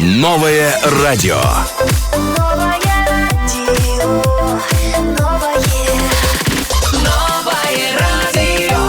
Новое радио. Новое радио, новое, новое радио.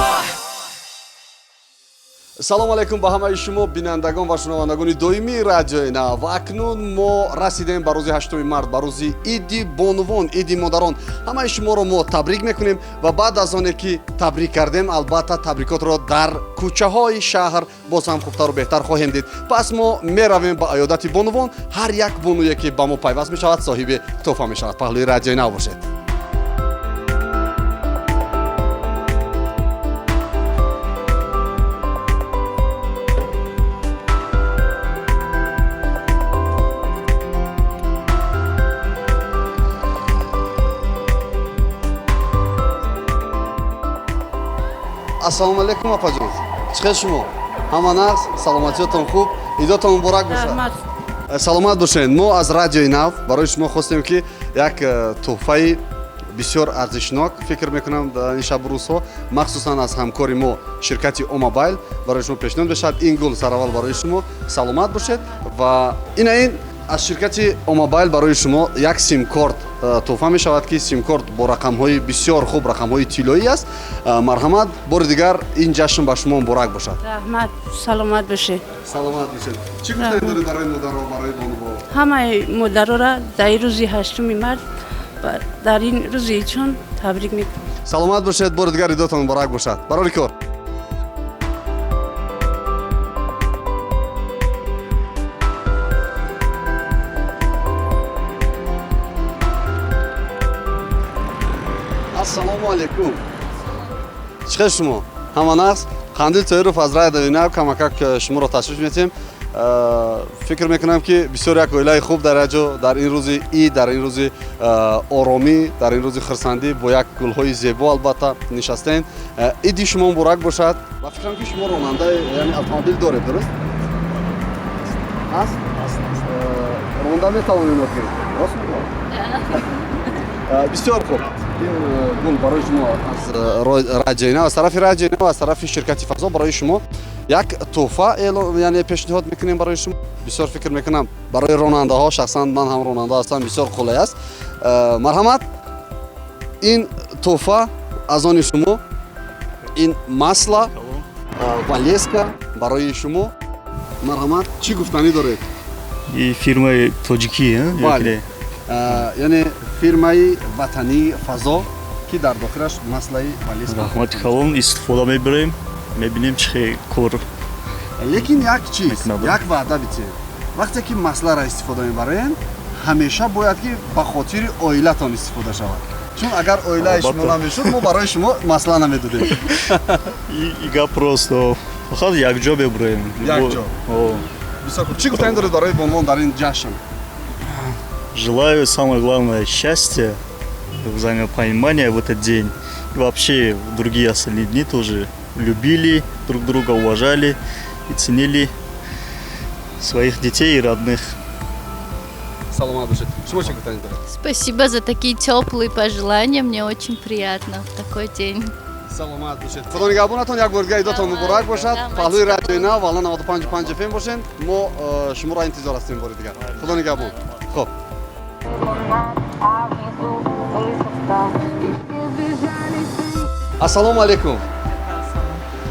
Салому алайкум ба ҳамаи шумо, бинандагон ва шунавандагони доимии Радиои Нав. Ва акнун мо расидем ба рӯзи 8 март, ба рӯзи иди бонувон, иди модарон. Ҳамаи шуморо мо табрик мекунем ва баъд аз оне ки табрик кардем, албатта, табрикотро дар кӯчаҳои шаҳр боз ҳам хубтару беҳтар хоҳем дид. Пас мо меравем ба аёдати бонувон. Ҳар як бонуе ки ба мо пайваст мешавад, соҳиби тӯҳфа мешавад. Паҳлӯи Радиои Нав бошед. Ассалому алайкум, апаҷон, чӣ хел шумо? Ҳама нағз, саломатиётон хуб? Идотон муборак бошад. Раҳмат. Саломат бошед. Мо аз Радиои Нав барои шумо хостем ки як тӯҳфаи бисёр арзишнок, фикр мекунам, дар ин шабу рӯзҳо, махсусан аз ҳамкори мо, ширкати Омобайл, барои шумо пешниҳод мешавад. Ин гул сараввал барои шумо, саломат бошед. Ва ина ин аз ширкати Омобайл барои шумо як симкорт тӯҳфа мешавад, ки симкорт бо рақамҳои бисёр хуб, рақамҳои тиллоӣ аст. Марҳамат, бори дигар ин ҷашн ба шумо муборак бошад. Раҳмат, саломат бошед. Саломат бошед. Чӣ гуфтани доред барои модаро, барои бонуво? Ҳамаи модароро дар ин рӯзи 8 март ва дар ин рӯзи идшон табрик мекунам. Саломат бошед, бори дигар идотон муборак бошад. Барори кор. Ассалому алайкум, чӣ хел шумо? Ҳама нағз? Қандил Тоиров аз Радиои Нав камакак шуморо ташриф метиҳем. Фикр мекунам, ки бисёр як оилаи хуб дар як ҷо, дар ин рӯзи ид, дар ин рӯзи оромӣ, дар ин рӯзи хурсандӣ бо як гулҳои зебо албатта нишастем. Иди шумо муборак бошад. Ва фикрам, ки шумо ронандаи, яъне автомобил доред, дуруст аст? Ронда метавонед охир, рост мегӯям? Бисёр хуб. Ин гул барои шумо аз Радиои Нав, аз тарафи Радиои Нав, аз тарафи ширкати Фазо барои шумо як тӯҳфа яъне пешниҳод мекунем барои шумо. Бисёр фикр мекунам, барои ронандаҳо, шахсан ман ҳам ронанда ҳастам, бисёр қулай аст. Марҳамат, ин тӯҳфа аз они шумо, ин масла Валеска барои шумо. Марҳамат, чӣ гуфтанӣ доред? И фирмаи тоҷикӣ, а? Бале. Яъне фирмаи ватании Фазо, ки дар дохилаш маслаи Валеска. Раҳмати калон, истифода мебарем, мебинем, чӣ хел кор Лекин як чиз, мекунад. Як ваъда битем: вақте ки масларо истифода мебарем, ҳамеша бояд ки ба хотири оилатон истифода шавад, чун агар оилаи шумо намешуд, мо барои шумо масла намедодем. И гап просто фақат якҷо мебурем. Якҷо. О. Бисёр хуб. Чӣ гуфтани доред барои бонувон дар ин ҷашн? Желаю, самое главное, счастья, взаимопонимания в этот день и вообще в другие остальные дни тоже любили друг друга, уважали и ценили своих детей и родных. Саломат бошед. Шумо чӣ гуфтани доред? Спасибо за такие теплые пожелания. Мне очень приятно в такой день. Саломат бошед, Худо нигаҳбонатон. Як бор дигар идотон муборак бошад. Паҳлӯи Радиои Нав ва 95,5 ФМ бошед. Мо шуморо интизор ҳастем бори дигар. Худо нигаҳбон. Хуб. Ассалому алайкум,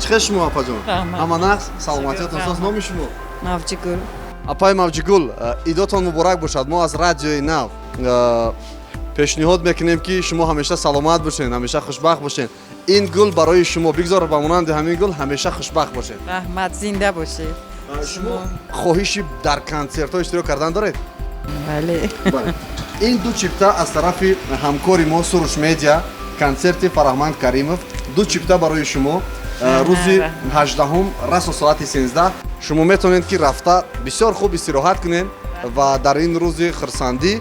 чӣ хел шумо, апаҷон? Ҳама нағз, саломатиятон соз? Номи шумо? Мавҷигул. Апаи Мавҷигул, идотон муборак бошад. Мо аз Радиои Нав пешниҳод мекунем, ки шумо ҳамеша саломат бошед, ҳамеша хушбахт бошед. Ин гул барои шумо, бигзор ба монанди ҳамин гул ҳамеша хушбахт бошед. Раҳмат, зинда бошед. Шумо хоҳиши дар консертҳо иштирок кардан доред? Бале. Бале. Ин ду чипта аз тарафи ҳамкори мо Суруш Медиа, консерти Фараҳманд Каримов, ду чипта барои шумо. Рӯзи 18-ум расо соати 13 шумо метавонед, ки рафта бисёр хуб истироҳат кунед ва дар ин рӯзи хурсандӣ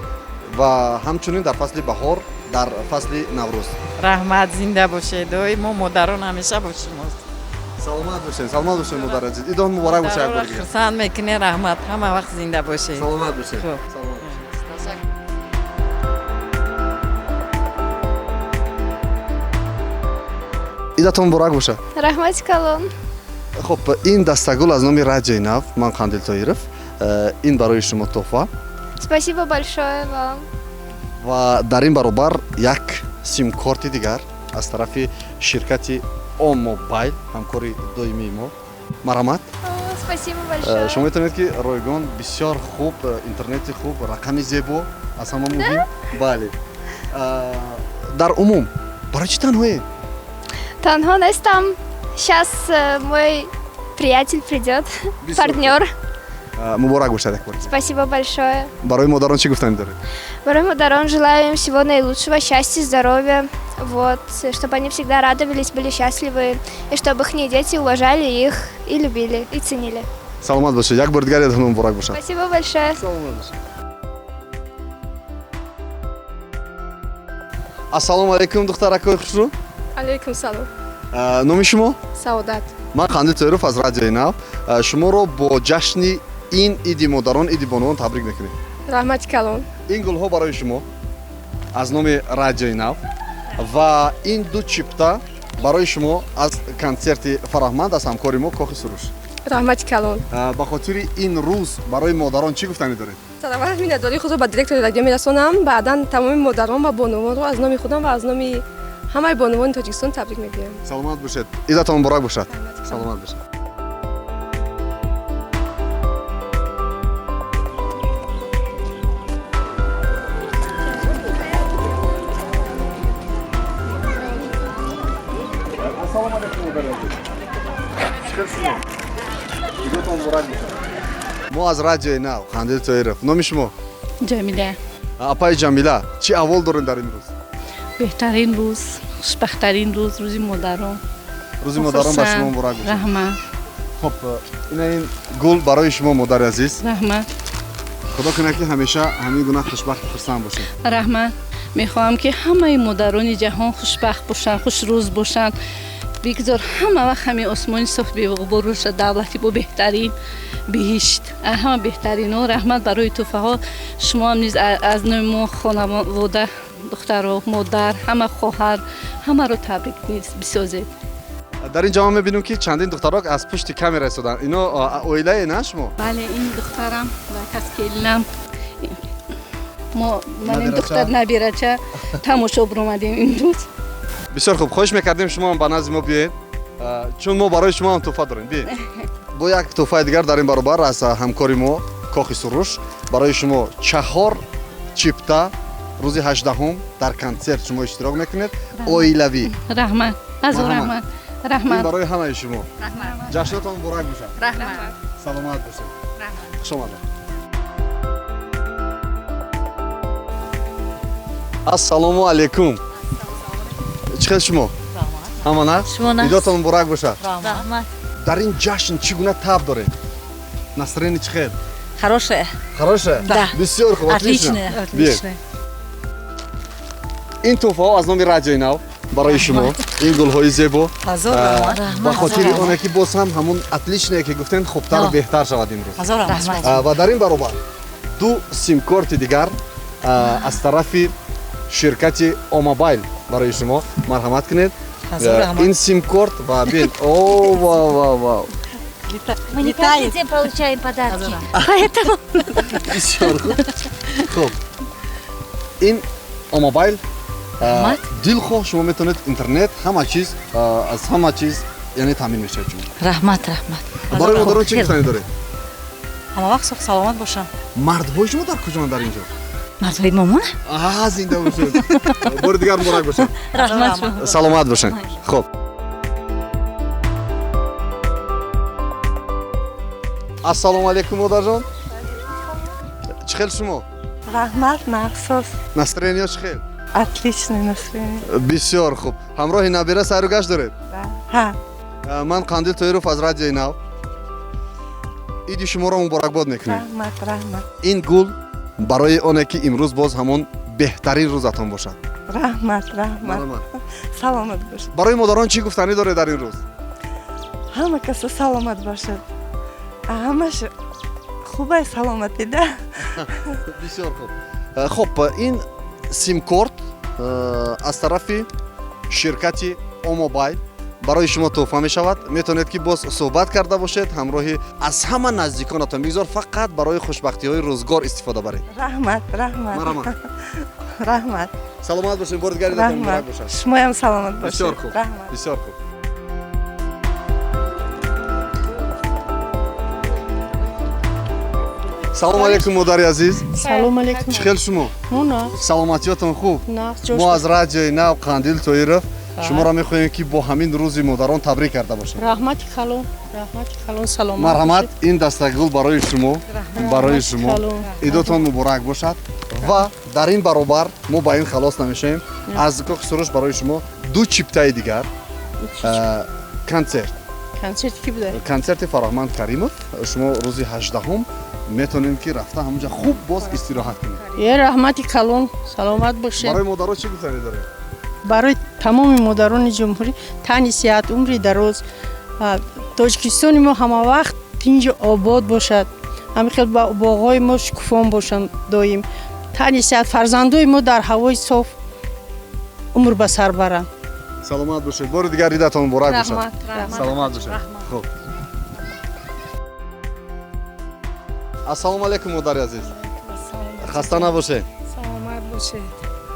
ва ҳамчунин дар фасли баҳор, дар фасли Наврӯз. Раҳмат, зинда бошед. Ой, мо модарон ҳамеша бо шумост. Саломат бошед, саломат бошед, модар азиз. Идон муборак бошад як бори дигар. Хурсанд мекунед, раҳмат, ҳама вақт зинда бошед. Саломат бошед. Хуб. Саломат бошед. Идатон муборак бошад. Раҳмати калон. Хуб, ин дастагул аз номи Радиои Нав, ман Қандил Тоиров. Ин барои шумо тӯҳфа. Спасибо большое вам. Ва дар ин баробар як симкорти дигар аз тарафи ширкати Омобайл, ҳамкори доимии мо. Марҳамат. О, спасибо большое. Шумо метавонед, ки ройгон, бисёр хуб, интернети хуб, рақами зебо, аз ҳама муҳим. Бале, дар умум барои чӣ танҳое? Танҳо нестам. Сейчас мой приятель придет, партнер. Муборак бошад як бор. Спасибо большое. Барои модарон чӣ гуфтанӣ доред? Барои модарон желаю им всего наилучшего, счастья, здоровья. Вот, чтобы они всегда радовались, были счастливы, и чтобы их дети уважали их и любили, и ценили. Саломат бошед, як бор дигар ядатон муборак бошад. Спасибо большое. Саломат бошед. Ассалому алайкум, духтаракои хушрӯ. Алейкум салом. Номи шумо? Саодат. Ман Қандил Тоиров аз Радиои Нав. Шуморо бо ҷашни ин иди модарон, иди бонувон табрик мекунем. Раҳмати калон. Ин гулҳо барои шумо аз номи Радиои Нав ва ин ду чипта барои шумо аз консерти Фараҳманд, аз ҳамкори мо Кохи Суруш. Раҳмати калон. Ба хотири ин рӯз барои модарон чӣ гуфтанӣ доред? Сараввал миннатдории худро ба директори радио мерасонам, баъдан тамоми модарон ва бонувонро аз номи худам ва аз номи ҳамаи бонувони Тоҷикистон табрик мегӯям. Саломат бошед, идатон муборак бошад, саломат бошед. Ассалому алайкум, модари азиз, чӣ хел шумо? Идатон муборак бошад. Мо аз Радиои Нав, Қандил Тоиров. Номи шумо? Ҷамила. Апаи Ҷамила, чӣ аҳвол дорем дар ин рӯз? Беҳтарин рӯз, хушбахттарин рӯз, рӯзи модарон. Рӯзи модарон ба шумо муборак бошад. Раҳмат. Хуб, ина ин гул барои шумо, модари азиз. Раҳмат. Худо кунад, ки ҳамеша ҳамин гуна хушбахту хурсанд бошед. Раҳмат. Мехоҳам, ки ҳамаи модарони ҷаҳон хушбахт бошанд, хушрӯз бошанд. Бигзор ҳама вақт ҳамин осмони соф беғубор бошад, давлати бо беҳтарин биҳишт, ҳама беҳтарино. Раҳмат барои тӯҳфаҳо. Шумо ҳам низ аз номи мо, хонавода, духтаро, модар, ҳама хоҳар, ҳамаро табрик низ бисозед. Дар ин ҷо ман мебинем, ки чандин духтарок аз пушти камера истоданд. Ино оилае на шумо? Бале, ин духтарам ва кас келинам. Мо ман ин духтар набирача тамошо биромадем имрӯз. Бисёр хуб, хоҳиш мекардем, шумо ҳам ба назди мо биёед, чун мо барои шумо ҳам тӯҳфа дорем. Биёед. Бо як тӯҳфаи дигар дар ин баробар аз ҳамкори мо Кохи Суруш барои шумо чаҳор чипта. Рӯзи 18-ум дар консерт шумо иштирок мекунед оилавӣ. Раҳмат, азор раҳмат, раҳмат. Ин барои ҳамаи шумо. Ҷашнотон муборак бошад. Раҳмат. Саломат бошед, хуш омадед. Ассалому алайкум, чӣ хел шумо? Ҳама нағз? Идотон муборак бошад. Раҳмат. Дар ин ҷашн чӣ гуна таб доред? Настроение чӣ хел? Хорошее. Хорошее? Да. Бисёр хуб, отлично. Отлично. Ин тӯҳфаҳо аз номи Радиои Нав барои шумо, ин гулҳои зебо ба хотири оне, ки боз ҳам ҳамун отличное, ки гуфтем, хубтару беҳтар шавад имрӯз. Ва дар ин баробар ду симкорти дигар аз тарафи ширкати Омобайл барои шумо. Марҳамат кунед ин симкорт ва бин. О, ва ва ва! Мы не каждый день получаем подарки, поэтому. Бисёр хуб. Хуб, ин Омобайл, дилхоҳ шумо метавонед интернет, ҳама чиз, аз ҳама чиз яъне таъмин мешавад шумо. Раҳмат, раҳмат. Барои модарон чӣ гуфтанӣ доред? Ҳама вақт соғ саломат бошанд. Мардҳои шумо дар куҷоанд дар инҷо? Мардҳои момона? Аҳа, зинда бошед. Бори дигар муборак бошад. Раҳмат. Саломат бошед. Хуб, ассалому алайкум, модарҷон, чӣ хел шумо? Раҳмат, махсус. Настроение чӣ хел? Отличное настроение. Бисёр хуб. Ҳамроҳи набира сайру гашт доред? Ҳа. Ман Қандил Тоиров аз Радиои Нав, иди шуморо муборакбод мекунем. Раҳмат, раҳмат. Ин гул барои оне, ки имрӯз боз ҳамон беҳтарин рӯзатон бошад. Раҳмат, раҳмат, саломат бошед. Барои модарон чӣ гуфтанӣ доред дар ин рӯз? Ҳама каса саломат бошад, ҳамаш хубай, саломатӣ да. Бисёр хуб. Хуб, ин симкорт аз тарафи ширкати Омобайл Барои шумо тӯҳфа мешавад. Метавонед ки боз суҳбат карда бошед ҳамроҳи аз ҳама наздиконатон. Бигзор фақат барои хушбахтиҳои рӯзгор истифода баред. Раҳмат, раҳмат. Марҳамат. Раҳмат. Саломат бошед, бори дигар идатон муборак бошад. Шумоям саломат бошед. Бисёр хуб. Раҳмат. Бисёр хуб. Салом алейкум, модари азиз. Салом алейкум. Чӣ хел шумо? Саломатиётон хуб? Мо аз радиои нав Қандил Тоиров шуморо мехоҳем ки бо ҳамин рӯзи модарон табрик карда бошем. Раҳмати калон, раҳмати калон, саломат. Марҳамат, ин дастагул барои шумо, барои шумо. Идотон муборак бошад ва дар ин баробар мо ба ин халос намешавем. Аз Кохи Суруш барои шумо ду чиптаи дигар консерт. Консерт ки буда? Консерти Фароҳманд Каримов. Шумо рӯзи 18 метавонед ки рафта ҳамонҷа хуб боз истироҳат кунед. Е, раҳмати калон, саломат бошед. Барои модаро чӣ гуфтанӣ доред? Барои тамоми модарони ҷумҳурӣ тани сиҳат, умри дароз. Тоҷикистони мо ҳама вақт тинҷу обод бошад. Ҳамин хел боғҳои мо шукуфон бошанд доим. Тани сиҳат, фарзандои мо дар ҳавои соф умр ба сар баранд. Саломат бошед. Бори дигар идатон муборак бошад. Саломат бошед. Хуб. Ассалому алайкум, модари азиз. Хаста набошед. Саломат бошед.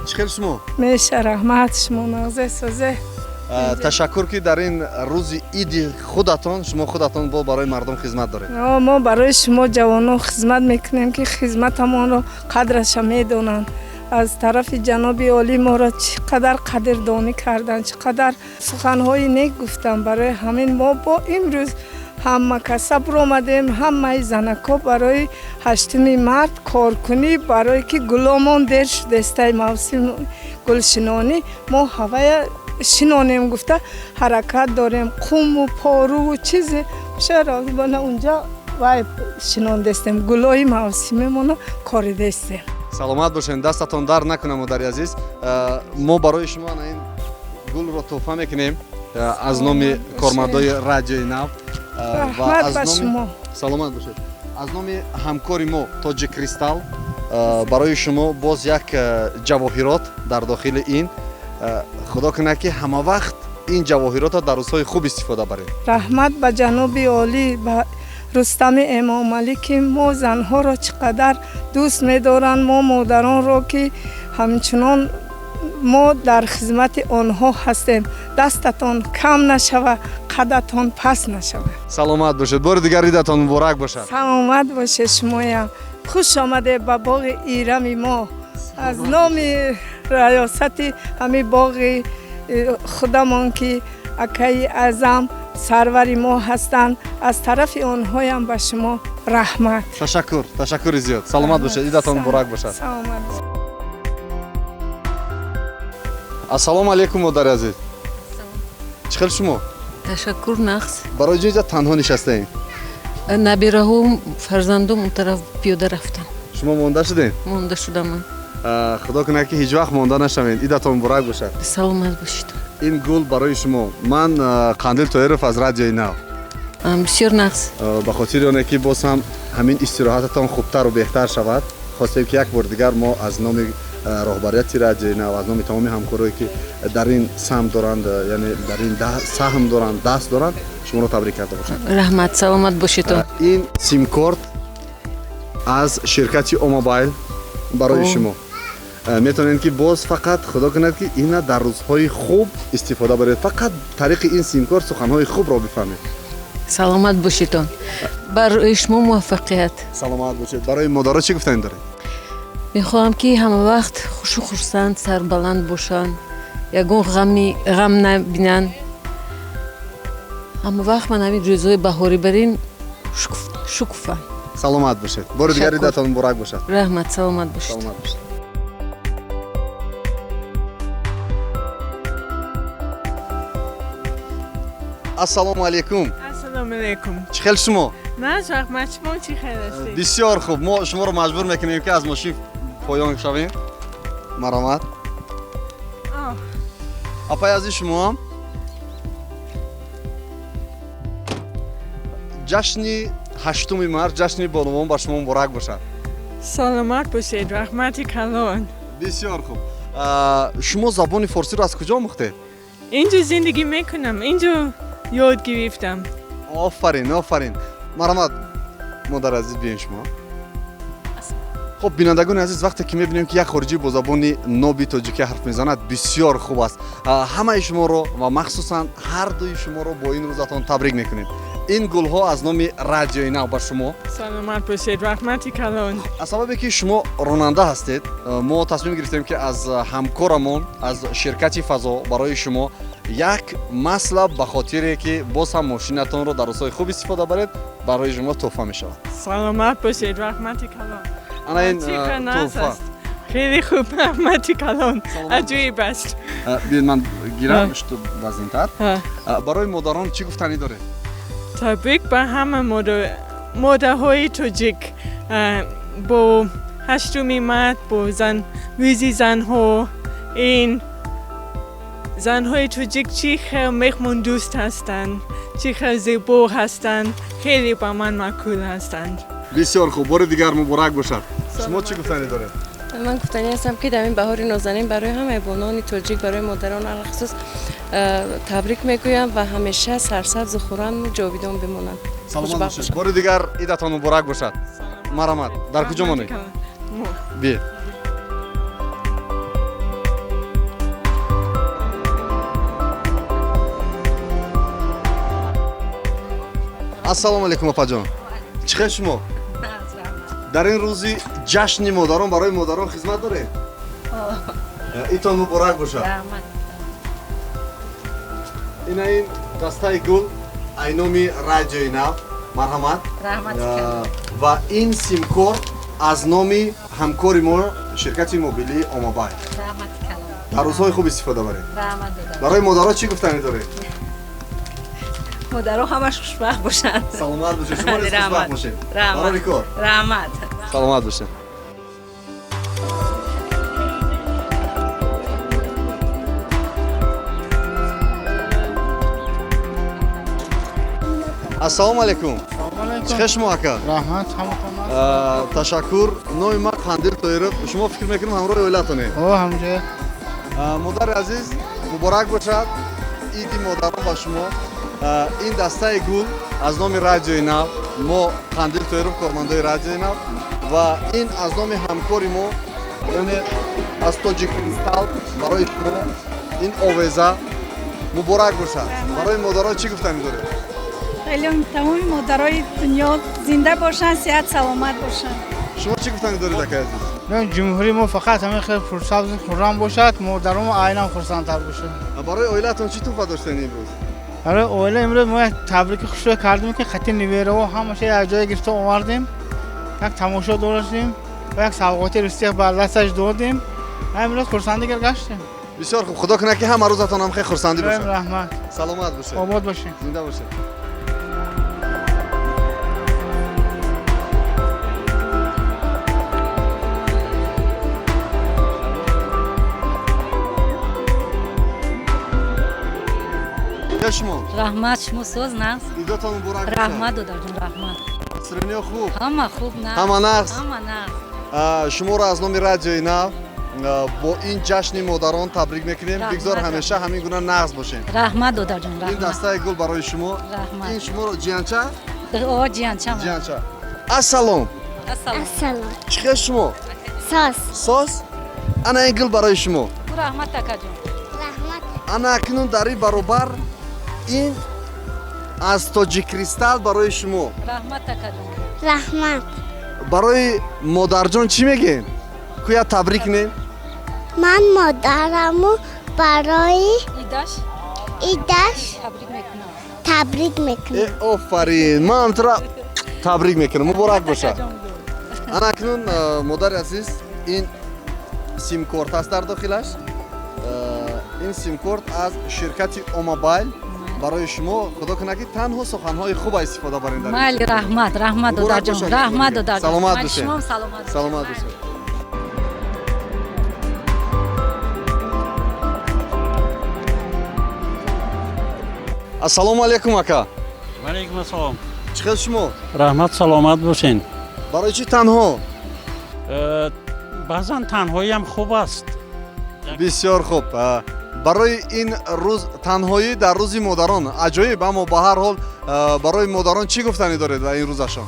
Чӣ хел шумо? Меша, раҳмат, шумо нағзе созе. Ташаккур ки дар ин рӯзи иди худатон шумо худатон бо барои мардум хизмат доред. Мо барои шумо ҷавонон хизмат мекунем ки хизматамонро қадраша медонанд. Аз тарафи ҷаноби олӣ моро чӣ қадар қадрдонӣ карданд, чӣ қадар суханҳои нек гуфтанд. Барои ҳамин мо бо имрӯз ҳама каса биромадем, ҳамаи занако барои 8 март коркунӣ, барое ки гуломон дер шудестаи мавсими гулшинонӣ, мо ҳавая шинонем гуфта ҳаракат дорем. Қуму поруву чизе шаробона унҷа вай шинондестем, гулои мавсимемоно коридестем. Саломат бошед, дастатон дар накунам, модари азиз. Мо барои шумо ана ин гулро тӯҳфа мекунем аз номи кормандои радиои нав. Раҳмат ба шумо. Саломат бошед. Аз номи ҳамкори мо Тоҷик Кристал барои шумо боз як ҷавоҳирот дар дохили ин. Худо кунад ки ҳама вақт ин ҷавоҳиротро дар рӯзҳои хуб истифода баред. Раҳмат ба ҷаноби олӣ, ба Рустами Эмомалӣ, ки мо занҳоро чӣ қадар дӯст медоранд, мо модаронро, ки ҳамчунон мо дар хизмати онҳо ҳастем. Дастатон кам нашава, қадатон паст нашава. Саломат бошед. Бори дигар идатон муборак бошад. Саломат бошед шумоям. Хуш омадед ба боғи Ирами мо. Аз номи раёсати ҳамин боғи худамон ки акаи Аъзам сарвари мо ҳастанд, аз тарафи онҳоям ба шумо раҳмат. Ташаккур, ташаккури зиёд. Саломат бошед, идатон муборак бошад. Саломат бошед. Ассалому алайкум, модари азиз. Чӣ хел шумо? Ташаккур, нағз. Барои чӣ инҷа танҳо нишастаем? Набираҳом, фарзандом он тараф пиёда рафтанд. Шумо монда шудед? Монда шудам ман. Худо кунад ки ҳеҷ вақт монда нашавед. Идатон муборак бошад. Саломат бошед. Ин гул барои шумо. Ман Қандил Тоиров аз радиои нав. Бисёр нағз. Ба хотири оне ки боз ҳам ҳамин истироҳататон хубтару беҳтар шавад, хостем ки як бор дигар мо аз номи роҳбарияти радиои нав, аз номи тамоми ҳамкорое ки дар ин сам доранд, яъне дар ин саҳм доранд, даст доранд, шуморо табрик карда бошам. Раҳмат, саломат бошедон. Ин симкорт аз ширкати Омобайл барои шумо. Метавонед ки боз фақат худо кунад ки ина дар рӯзҳои хуб истифода баред. Фақат тариқи ин симкорт суханҳои хубро бифаҳмед. Саломат бошедон. Барои шумо муваффақият. Саломат бошед. Барои модаро чӣ гуфтанӣ доред? Мехоҳам ки ҳама вақт хушу хурсанд, сарбаланд бошанд, ягон ғам набинанд. Ҳама вақт ман ҳамин рӯзҳои баҳорӣ барин шукуфанд. Саломат бошед. Бори дигар идатон муборак бошад. Раҳмат, саломат бошед. Саломат бошед. Ассалому алайкум. Ассалому алайкум. Чӣ хел шумо? На, раҳмат, шумо чӣ хел ҳастед? Бисёр хуб. Мо шуморо маҷбур мекунем ки аз мошин поён шавем. Марҳамат. Апаи азиз, шумо ҷашни 8 март, ҷашни бонувон ба шумо муборак бошад. Саломат бошед, раҳмати калон. Бисёр хуб. Шумо забони форсиро аз куҷо омӯхтед? Инҷо зиндагӣ мекунам, инҷо ёд гирифтам. Офарин, офарин. Марҳамат, модари азиз, биёен шумо. Хуб, бинандагони азиз, вақте ки мебинем, ки як хориҷӣ бо забони ноби тоҷикӣ ҳарф мезанад, бисёр хуб аст. Ҳамаи шуморо ва махсусан ҳар дуи шуморо бо ин рӯзатон табрик мекунем. Ин гулҳо аз номи Радиои Нав ба шумо. Саломат бошед, раҳмати калон. Аз сабабе ки шумо ронанда ҳастед, мо тасмим гирифтем, ки аз ҳамкорамон, аз ширкати Фазо, барои шумо як масло, ба хотире ки боз ҳам мошинатонро дар рӯзҳои хуб истифода баред, барои шумо тӯҳфа мешавад. Саломат бошед, раҳмати калон. Ана ин Чӣ нағз тӯҳфа. аст. Хеле хуб, раҳмати калон, аҷоиб аст. Биёед, ман гирам, что вазнинтар. Барои модарон чӣ гуфтанӣ доред? Табрик ба ҳама модарҳои тоҷик бо 8-уми март, бо зан, рӯзи занҳо. Ин занҳои тоҷик чӣ хел меҳмондӯст ҳастанд, чӣ хел зебо ҳастанд, хеле ба ман маъқул ҳастанд. Бисёр хуб, бори дигар муборак бошад. Шумо чӣ гуфтанӣ доред? Ман гуфтанӣ ҳастам, ки дар ин баҳори нозанин барои ҳамаи бонуони тоҷик, барои модарон алахусус табрик мегӯям ва ҳамеша сарсабзу хурраму ҷовидон бимонанд. Саломат Хушбахт бошед. Бори дигар идатон муборак бошад. Марҳамат, дар куҷо монед? Биед. Ассалому алайкум, опаҷон, чӣ хел шумо? Дар ин рӯзи ҷашни модарон барои модарон хизмат доред? Итон муборак бошад. Ина ин дастаи гул айноми Радиои Нав, марҳамат. Ва ин симкорт аз номи ҳамкори мо, ширкати мобилии Омобайл. Дар рӯзҳои хуб истифода баред. Барои модаро чӣ гуфтанӣ доред? Модаро ҳамаш хушбахт бошанд. Саломат бошед, шумо низ хушбахт бошед. Барори кор. Раҳмат. Саломат бошед. Ассалому алайкум, чӣ хел шумо, ака? Раҳмат. Ташаккур. Номи ман Қандил Тоиров. Шумо, фикр мекунам, ҳамроҳи оилатоне? О, ҳамҷоя. Модари азиз, муборак бошад иди модарон ба шумо. Ин дастаи гул аз номи Радиои Нав, мо Қандил Тоиров, кормандои Радиои Нав, ва ин аз номи ҳамкори мо, яъне аз Тоҷик Кристал, барои шумо ин овеза. Муборак бошад. Барои модарон чӣ гуфтанӣ доред? Хеле тамоми модарои дунё зинда бошанд, сиҳат саломат бошанд. Шумо чӣ гуфтанӣ доред, акаи азиз? Ҷумҳурии мо фақат ҳамин хел пурсабзу хуррам бошад, модаромо айнан хурсандтар бошад. Барои оилаатон чӣ туҳфа доштед имрӯз? Барои оила имрӯз мо як табрики хушро кардем, ки хати невераҳо ҳамаша як ҷое гирифта овардем, як тамошо доштем ва як савғоти рӯстиқ бар дасташ додем. Имрӯз хурсандӣ гаштем. Бисёр хуб, худо кунад, ки ҳама рӯзатон ҳам хеле хурсандӣ бошад. Раҳмат. Саломат бошед. Обод бошед. Зинда бошед. Шумо? Раҳмат, шумо соз, нағз. Идотон муборак бошад. Раҳмат, додарҷон, раҳмат. Настроение хуб? Ҳама хуб, нағз. Ҳама нағз? Ҳама нағз. Шуморо аз номи Радиои Нав бо ин ҷашни модарон табрик мекунем. Бигзор ҳамеша ҳамин гуна нағз бошем. Раҳмат, додарҷон, ин раҳмат. Дастаи гул барои шумо. Раҳмат. Ин шуморо ҷиянча? О, ҷиянча. Ҷиянча. Ассалом. Ассалом. Чӣ хел шумо? Соз. Соз? Ана ин гул барои шумо. Раҳмат, акаҷон. Раҳмат. Ана акнун дар ин баробар ин аз Тоҷик Кристал барои шумо. Раҳмат, акаҷон. Раҳмат. Барои модарҷон чӣ мегӯем? Кӯя табрик кунем. Ман модараму барои идаш идаш табрик мекунам. Табрик мекунам. Офарин, ман тура табрик мекунам. Муборак бошад. Ана акнун, модари азиз, ин симкорт аст дар дохилаш. Ин симкорт аз ширкати Омобайл барои шумо. Худо кунад, ки танҳо суханҳои хуба истифода баред дар ин Майли, ширкат. Раҳмат, раҳмат, Муборак додарҷон, бошад, раҳмат, додарҷон. додарҷон. Саломат Майли, бошед. шумоам саломат бошед. Саломат бошед. Ассалому алайкум, ака. Ва алайкум ассалом. Чӣ хел шумо? Раҳмат, саломат бошен. Барои чӣ танҳо? Баъзан танҳоиам хуб аст. Бисёр хуб. Барои ин рӯз танҳоӣ дар рӯзи модарон аҷоиб, аммо ба ҳар ҳол барои модарон чӣ гуфтанӣ доред ва ин рӯзашон?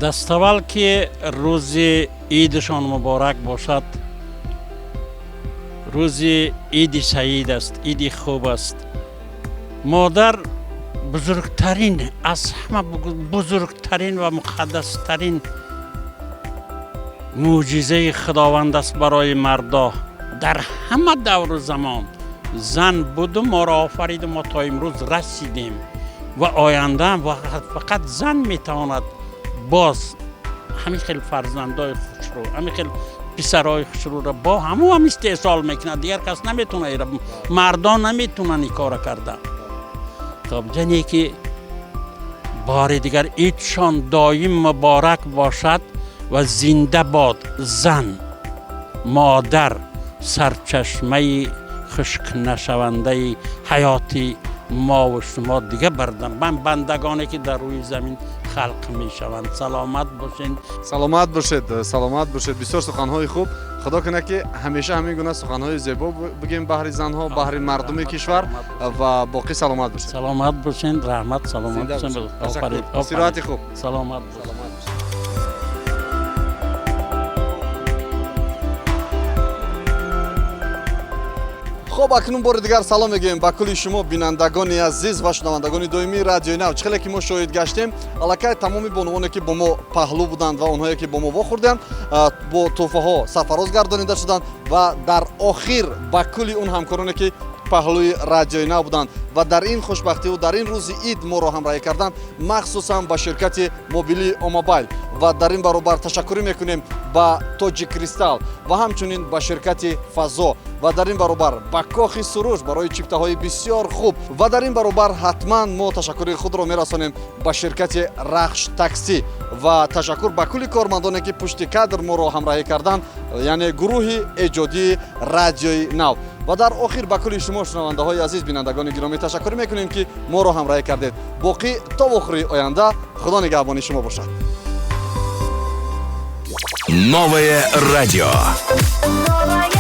Даставвал ки рӯзи идшон муборак бошад. Рӯзи иди саид аст, иди хуб аст. Модар бузургтарин, аз ҳама бузургтарин ва муқаддастарин мӯъҷизаи худованд аст барои мардо. Дар ҳама давру замон зан буду моро офариду мо то имрӯз расидем ва ояндаам фақат зан метавонад боз ҳамин хел фарзандои хушрӯ, ҳамин хел писарои хушрӯро бо ҳаму ҳам истеҳсол мекунад. Дигар кас наметавонад, мардон наметавонанд ин кора карда. Хоб, ҷане ки бори дигар идшон доим муборак бошад ва зинда бод зан, модар, сарчашмаи хушкнашавандаи ҳаёти мо ва шумо, дига бардам ман бандагоне ки дар рӯи замин халқ мешаванд. Саломат бошед. Саломат бошед, саломат бошед. Бисёр суханҳои хуб. Худо кунад ки ҳамеша ҳамин гуна суханҳои зебо бигем баҳри занҳо, баҳри мардуми кишвар ва боқӣ саломат бошед. Саломат бошед, раҳмат, саломат бошед. Офарин. Истироҳати хуб. Саломат бошед. Хоб, акнун бори дигар салом мегӯем ба кулли шумо бинандагони азиз ва шунавандагони доимии радиои нав. Чӣ хеле ки мо шоҳид гаштем, аллакай тамоми бонувоне ки бо мо паҳлӯ буданд ва онҳое ки бо мо вохӯрданд, бо тӯҳфаҳо сарфароз гардонида шуданд ва дар охир ба кулли он ҳамкороне ки паҳлӯи радиои нав буданд ва дар ин хушбахтиву дар ин рӯзи ид моро ҳамроҳӣ карданд, махсусан ба ширкати мобилии Омобайл ва дар ин баробар ташаккурӣ мекунем ба Тоҷик Кристал ва ҳамчунин ба ширкати Фазо ва дар ин баробар ба Кохи Суруш барои чиптаҳои бисёр хуб ва дар ин баробар ҳатман мо ташаккури худро мерасонем ба ширкати Рахш Таксӣ ва ташаккур ба кулли кормандоне ки пушти кадр моро ҳамроҳӣ карданд, яъне гурӯҳи эҷодии радиои нав. Ва дар охир ба кулли шумо шунавандаҳои азиз, бинандагони гиромӣ ташаккур мекунем ки моро ҳамроҳӣ кардед. Боқӣ то вохӯрии оянда Худо нигаҳбони шумо бошад. Новое радио. Новое